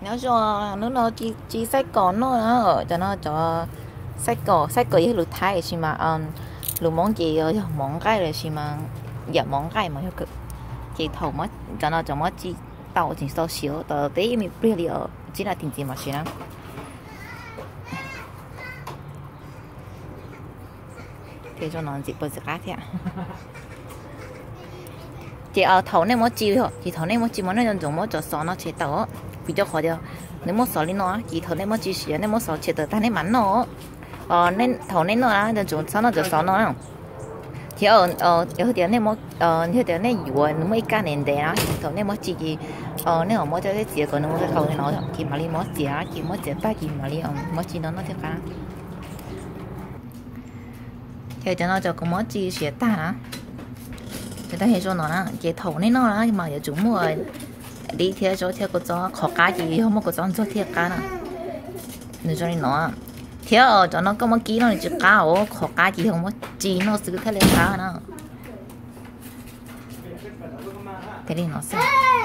Nyob zoo, hnub no tsis xaij kom noj na. Cov no cov xaij kom, xaij kom yog lus Thaib sis mas lus Hmoob ces yog mov nqaij lossis mas yam mov nqaij mas yog. Ces thaum cov no cov muab ci tau tsis tau siav tau peb me pliag li os, tsib nas this ntxiv mam siav na. Thiab zoo no ntxim pab txiv qab thiab. Ces thaum nej muab ci, ces thaum nej muab ci mas nej yuav tsum muab cov xov no tshem tawm, vim rau qhov tias nws muaj xov li no, ces thaum nej muab ci siav nej muab xov tshem tawm tag nej mam noj. Thaum nej noj na yuav tsum txhob noj cov xov no na. Thiab yog tias nej, yog tias nej yuav nws muaj ib kab ntev ntev na, ces thaum nej muab ci ces nej ho muab coj txiav kom nws ua qau li no, ces mam li muab txiav, ces muab txiav tag ces mam li muab ci no noj thiaj qab. Ces cov no cov kuv muab ci siav tag na, siav tag zoo no na, ces thaum nej noj na mas yuav tsum muaj dib thiab zaub thiab kua txob, qhov qab ces yog muaj kua txob ntxuag thiaj qab na. Nws zoo li no. Thiab cov no koj muab kib noj nws tsis qab os, qhov qab ces yog muab ci noj xwb thiaj li qab na. Thiaj li no xwb.